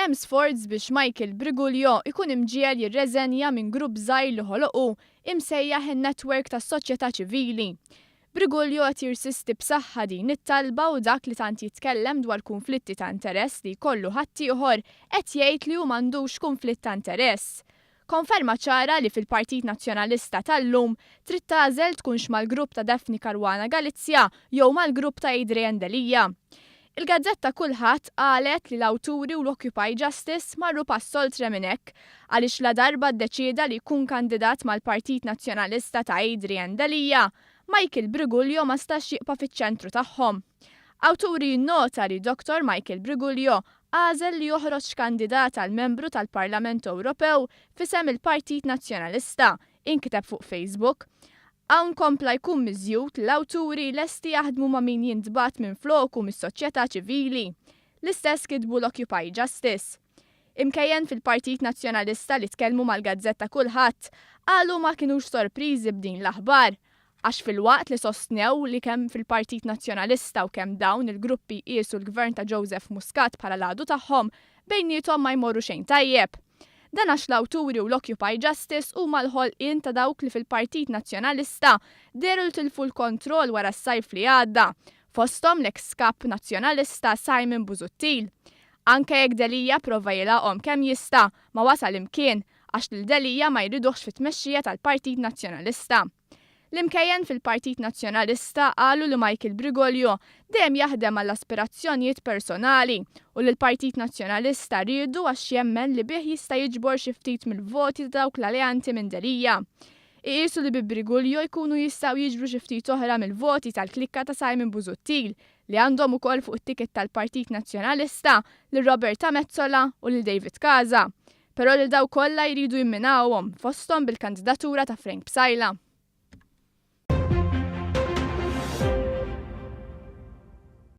Hemm sforz biex Michael Briguglio ikun imġiegħel jirreżenja minn grupp żgħir li ħoloq hu imsejjaħ in-Network tas-Soċjetà Ċivili. Briguglio qed jirsisti b'saħħa din it-talba u dak li tant jitkellem dwar kunflitti ta' interess li jkollu ħaddieħor qed jgħid li hu m'għandux kunflitt ta' interess. Konferma ċara li fil-Partit Nazzjonalista tal-lum trid tagħżel tkunx mal-grupp ta' Daphne Caruana Galizia jew mal-grupp ta' Adrian Delia. Il-gazzetta Kullħadd qalet li l-awturi u l-Occupy Justice marru pass oltre minn hekk għaliex ladarba ddeċieda li jkun kandidat mal-Partit Nazzjonalista ta' Adrian Delia, Michael Briguglio ma stax jibqa' fiċ-ċentru tagħhom. Awturi jinnota li Dottor Michael Briguglio għażel li joħroġ kandidat għal membru tal-Parlament Ewropew f'isem il-Partit Nazzjonalista, inkiteb fuq Facebook. Hawn kompla jkun miżjud li l-awturi lesti jaħdmu ma' min jintbagħat minfloku mis-soċjetà ċivili. L-istess kitbu l-Occupy Justice. Imkejjen fil-Partit Nazzjonalista li tkellmu mal-gazzetta Kullħadd qalu ma kinux sorpriżi b'din l-aħbar għax filwaqt li sostnew li kemm fil-Partit Nazzjonalista u kemm dawn il-gruppi jqiesu l-Gvern ta' Joseph Muscat bħala l-għadu tagħhom, bejniethom ma jmorru xejn tajjeb. Dan għax l-awturi u l-Occupy Justice huma l-ħolqien ta' dawk li fil-Partit Nazzjonalista dehru li tilfu l-kontroll wara s-sajf li għadda, fosthom l-eks Kap Nazzjonalista Simon Busuttil. Anke jekk Delia prova jilgħaqhom kemm jista', ma wasal imkien għax lil Delia ma jriduhx fit-tmexxija tal-Partit Nazzjonalista. L-imkejjen fil-Partit Nazzjonalista qalu li Michael Briguglio dejjem jaħdem għall-aspirazzjonijiet personali u li l-Partit Nazzjonalista riedu għax jemmen li bih jista' jiġbor xi ftit mill-voti ta' dawk l-alleanti minn Delia. Iqisu li bi Briguglio jkunu jistgħu jiġbru xi ftit oħra mill-voti tal-klikka ta' Simon Busuttil li għandhom ukoll fuq it-ticket tal-Partit Nazzjonalista lil Roberta Metsola u lil David Casa. Però lil dawk kollha jridu jimminawhom, fosthom bil-kandidatura ta' Frank Psaila.